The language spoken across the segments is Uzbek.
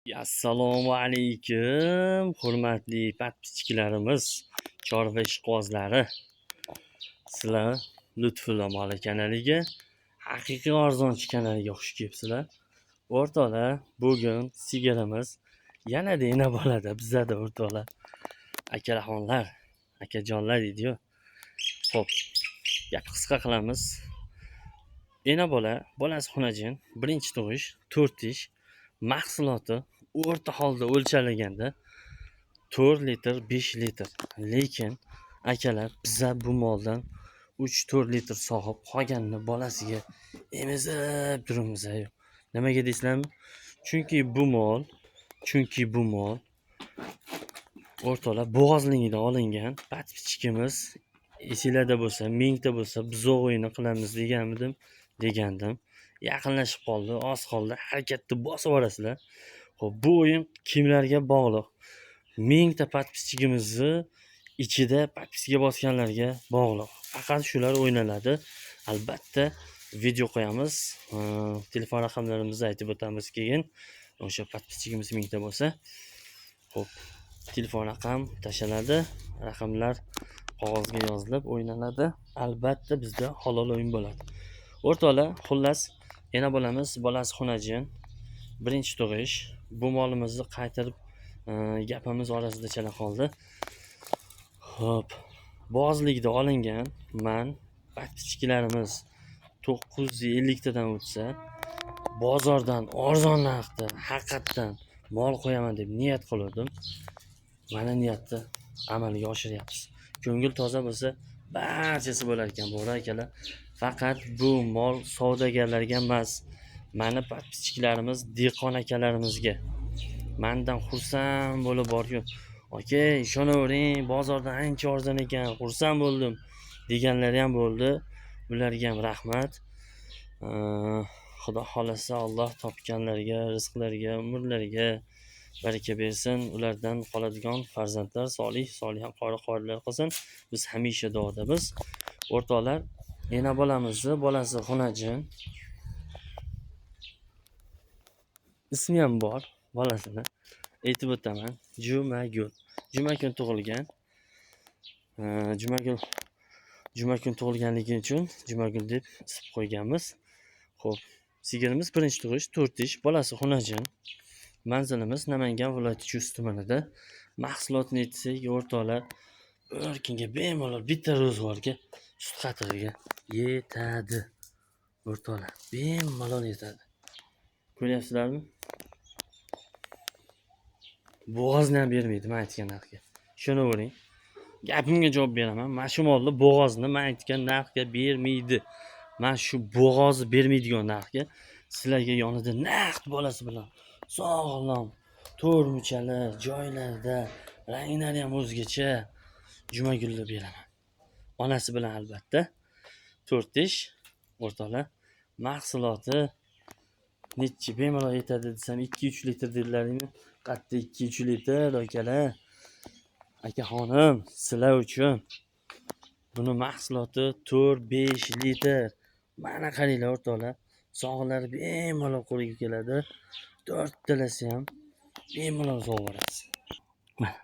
Assalomu alaykum, hurmatli podpischiklarimiz, chorva ishqibozlari. Sizlar Lutfulla Moli kanaliga, haqiqiy arzonchi kanaliga xush kelibsizlar. O'rtoqlar, bugun sigirimiz yanada ena bolada bizada o'rtoqlar. Akalaxonlar, akajonlar deydi-yu. Xo'p, gap qisqa qilamiz. Ena bola, bolasi xunajin, birinchi tug'ish, 4 tish, mahsuloti o'rta holda o'lchalaganda 4 litr, 5 litr. Lekin akalar, biza bu moldan 3-4 litr sog'ib, qolganini bolasiga emizib turibmiz. Nimaga deysizlarmi? Chunki bu mol o'rtoqlar bo'g'ozligidan olingan. Podpischikimiz esinglarda bo'lsa, 1000 ta bo'lsa buzoq o'yini qilamiz deganmidim, degandim. Yaqinlashib qoldi, oz qoldi, harakatni bosib yuborasizlar. Xo'p, bu o'yin kimlarga bog'liq? 1000 ta podpischikimizni ichida podpiskaga bosganlarga bog'liq. Faqat shular o'ynaladi. Albatta video qo'yamiz. Telefon raqamlarimizni aytib o'tamiz keyin. O'sha podpischikimiz 1000 ta bo'lsa. Xo'p, telefon raqam tashaladi. Raqamlar qog'ozga yozilib o'ynaladi. Albatta bizda halol o'yin bo'ladi. O'rtoqlar, xullas, yana bolamiz, bolasi xunajin, birinchi tug'ish. Bu molimizni qaytarib gapimiz orasida chala qoldi. Xo'p, bo'g'ozlikda olingan. Man podpischiklarimiz 950 tadan o'tsa, bozordan arzon narxda haqiqatdan mol qo'yaman deb niyat qildim. Mana niyatni amalga oshiryapmiz. Ko'ngil toza bo'lsa, barchasi bo'lar ekan, bo'g'ra akalar. Faqat bu mol savdogarlarga emas, mani podpischiklarimiz dehqon akalarimizga. Mandan xursand bo'lib borku, aka ishonavering, bozordan ancha arzon ekan, xursand bo'ldim deganlari ham bo'ldi. Ularga ham rahmat. Xudo xolasa Alloh topganlarga, rizqlariga, umrlariga baraka bersin. Ulardan qoladigan farzandlar solih, solih qori-qorilar qilsin. Biz hamisha duodamiz. O'rtoqlar, ena bolamizni bolasi xunajin. Ismi ham bor bolasini. Aytib o'taman. Jumagul. Juma kun tug'ilgan. Jumagul juma kun tug'ilganligi uchun Jumagul deb ism qo'yganmiz. Xo'p, sigirimiz birinchi tug'ish, 4 tish, bolasi xunajin. Manzilimiz Namangan viloyati Chust tumanida. Mahsulotni aytsak, o'rtoqlar, bir kunga bemalol bitta ro'zg'orga sut qatig'iga yetadi. O'rtoqlar, bemalol yetadi. Ko'ryapsizlarmi? Bo'g'ozni ham bermaydi men aytgan narxga. Ishonavering. Gapimga javob beraman. Mana shu molni bo'g'ozni men aytgan narxga bermaydi. Mana shu bo'g'ozni bermaydigan narxga sizlarga yonida naqd bolasi bilan sog'lom, to'rt muchali joylarda, ranglari ham o'zgacha Jumagulni beraman. Onasi bilan albatta. 4 tish o'rtoqlar. Mahsuloti nechi bemalol yetadi desam 2-3 litr dedilaringmi? Qatta 2-3 litr akalar. Akaxonim, sizlar uchun buni mahsuloti 4-5 litr. Mana qaranglar o'rtoqlar, sog'lari bemalol qo'lga keladi. 4talasi ham bemalol sog'ib yuborasiz. Mana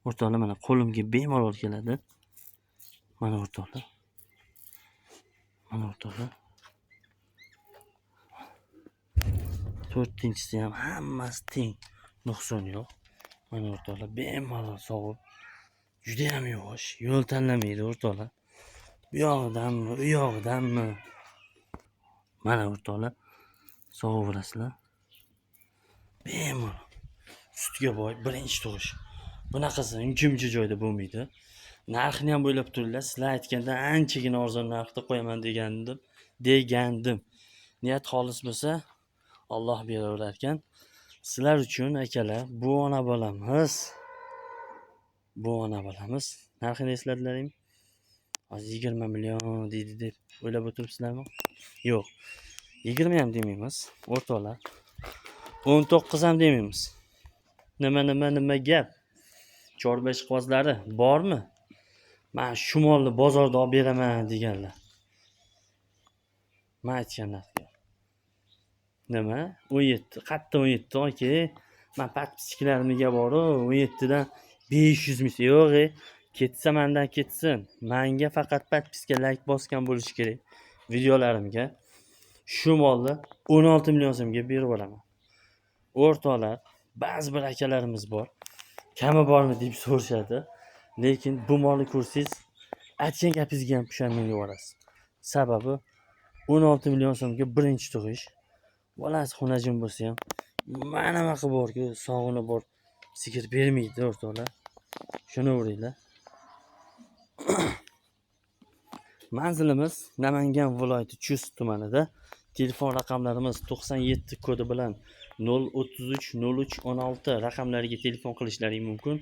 o'rtoqlar, mana qo'limga bemalol keladi. Mana o'rtoqlar. Mana o'rtoqlar. 4-inchisi ham hammasi teng. Nuqson yo'q. Mana o'rtoqlar, bemalol sog'ib, juda ham yuvosh, yo'l tanlamaydi o'rtoqlar. Bu yog'idanmi, u yog'idanmi? Mana o'rtoqlar, sog'averasizlar. Bemalol. Sutga boy, birinchi tug'ish. Bunaqasi uncha-muncha joyda bo'lmaydi. Narxini ham o'ylab turinglar. Sizlar aytganda anchagina arzon narxda qo'yaman degandim. Niyat xolis bo'lsa, Alloh beraverar ekan. Sizlar uchun akalar, bu ona bolamiz. Bu ona bolamiz. Narxini esladilaringmi? Hozir 20 million deydi deb o'ylab o'tiribsizlarmi? Yo'q. 20 ham demaymiz, o'rtoqlar. 19 ham demaymiz. Nima gap? Chorva ishqibozlari bormi? Men shu molni bozorda olib beraman deganlar. Men aytgan narxga. Nima? 17. Qatta 17 aka. Man podpischikalarimga boru 17 dan 500 ming yo'q, ketsa mandan ketsin. Menga faqat podpiska like bosgan bo'lishi kerak videolarimga. Shu molni 16 million so'mga berib yuboraman. O'rtoqlar, ba'zi bir akalarimiz bor, kami bormi deb so'rashadi. Lekin bu molni ko'rsangiz, aytgan gapingizga ham pushaymon yuborasiz. Sababi 16 million so'mga birinchi tug'ish. Bolasi xunajin bo'lsa ham mana bunaqa borku, sog'ini bor, sigir bermaydi o'rtoqlar. Shuni uringlar. Manzilimiz Namangan viloyati Chust tumanida. Telefon raqamlarimiz 97 kodi bilan 033 03 16 raqamlariga telefon qilishlaring mumkin.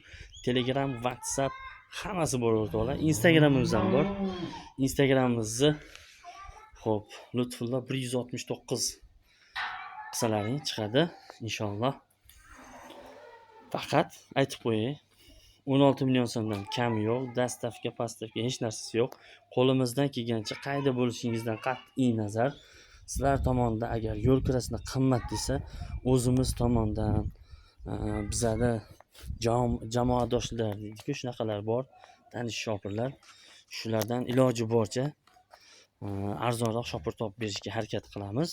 Telegram, WhatsApp hammasi bor o'rtoqlar. Instagramimiz ham bor. Instagramimizni xo'p, Lutfulla 169 qilsalaring chiqadi inshaalloh. Faqat aytib qo'yay, 16 million so'mdan kam yo'q, dastavka, pastavka hech narsasi yo'q. Qo'limizdan kelgancha qayda bo'lishingizdan qat'iy nazar, sizlar tomonidan agar yo'l kirasini qimmat desa, o'zimiz tomondan bizada jamoadoshlar deydi-ku, shunaqalar bor, tanish shopirlar. Shulardan iloji boricha arzonroq shopir topib berishga harakat qilamiz.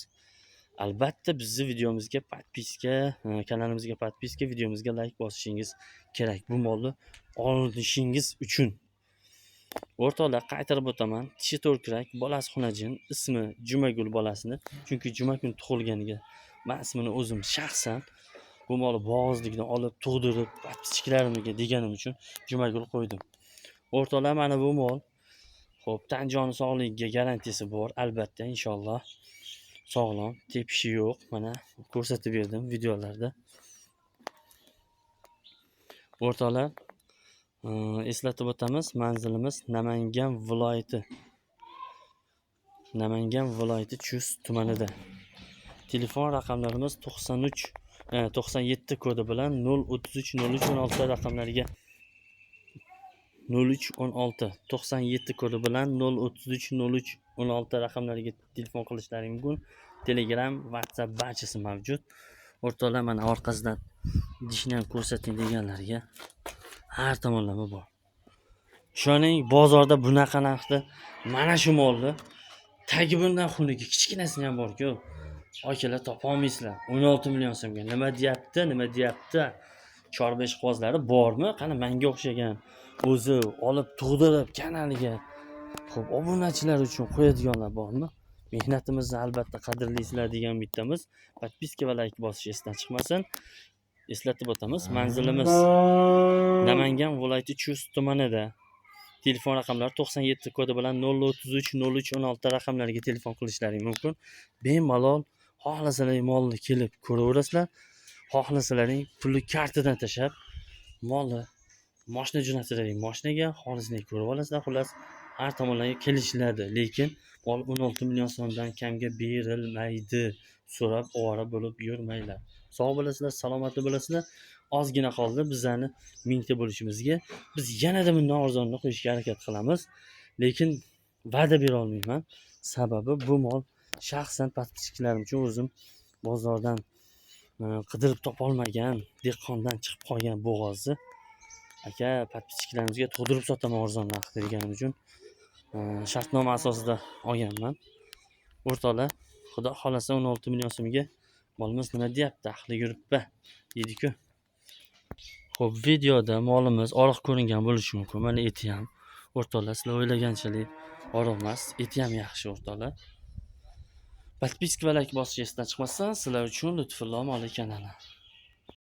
Albatta bizni videomizga podpiska, kanalimizga podpiska, videomizga like bosishingiz kerak bu molni olishingiz uchun. O'rtoqlar, qaytarib o'taman. Tishi to'rkrak, bolasi xunajin, ismi Jumagul bolasini. Chunki juma kun tug'ilganiga men ismini o'zim shaxsan bu molni bo'g'ozlikdan olib tug'dirib podpischikalarimga deganim uchun Jumagul qo'ydim. O'rtoqlar, mana bu mol xo'p, tan joni sog'ligiga garantiyasi bor, albatta inshaalloh. Sog'lom, tepishi yo'q. Mana ko'rsatib berdim videolarda. O'rtoqlar, eslatib o'tamiz, manzilimiz Namangan viloyati. Namangan viloyati Chust tumanida. Telefon raqamlarimiz 93 97 kodi bilan 033 03 16 raqamlariga 03 16 97 kodi bilan 033 03 16 raqamlariga telefon qilishlari mumkin. Telegram, WhatsApp barchasi mavjud. O'rtoqlar, mana orqasidan dishni ham ko'rsating deganlarga har tomonlama bor. Ishoning, bozorda bunaqa narxda mana shu molni tagi bundan xunugi kichkinasini ham bor-ku. Akalar, topa olmaysizlar. 16 million so'mga nima deyapti, nima deyapti? 4-5 qog'ozlari bormi? Qani menga o'xshagan o'zi olib tug'dirib kanaliga xo'p, obunachilar uchun qo'yadiganlar bormi? Mehnatimizni albatta qadrlaysizlar degan umiddamiz. Podpiska va like bosish esdan chiqmasin. Eslatib o'tamiz, manzilimiz Namangan viloyati Chust tumanida. Telefon raqamlari 97 kodi bilan 033 03 16 raqamlariga telefon qilishlaring mumkin. Bemalol xohlasalaring molni kelib ko'raverasizlar, xohlasalaring pulni kartadan tashlab molni moshina jo'natadilar moshinaga, xohlasalaring ko'rib olasizlar. Xullas, har tomonlarga kelishiladi, lekin mol 16 million so'mdan kamga berilmaydi. So'rab ovora bo'lib yurmanglar. Sog' bo'lasizlar, salomat bo'lasizlar. Ozgina qoldi bizlarni 1000 ta bo'lishimizga. Biz yanada bundan arzonini qo'yishga harakat qilamiz, lekin va'da bera olmayman. Sababi bu mol shaxsan podpischikalarim uchun o'zim bozordan qidirib topolmagan, dehqondan chiqib qolgan bo'g'ozni aka podpischikalarimizga tug'dirib sotaman arzon narxda deganim uchun shartnoma asosida olganman. O'rtoqlar, xudo xohlasa 16 million so'mga molimiz nima deyapti, ahli yuribdi deydi-ku. Xo'p, videoda molimiz oriq ko'ringan bo'lishi mumkin. Mana eti ham o'rtoqlar, sizlar o'ylaganchalik oriq emas, eti ham yaxshi o'rtoqlar. Podpiska va like bosish esdan chiqmasin. Sizlar uchun Lutfullo Moli kanali.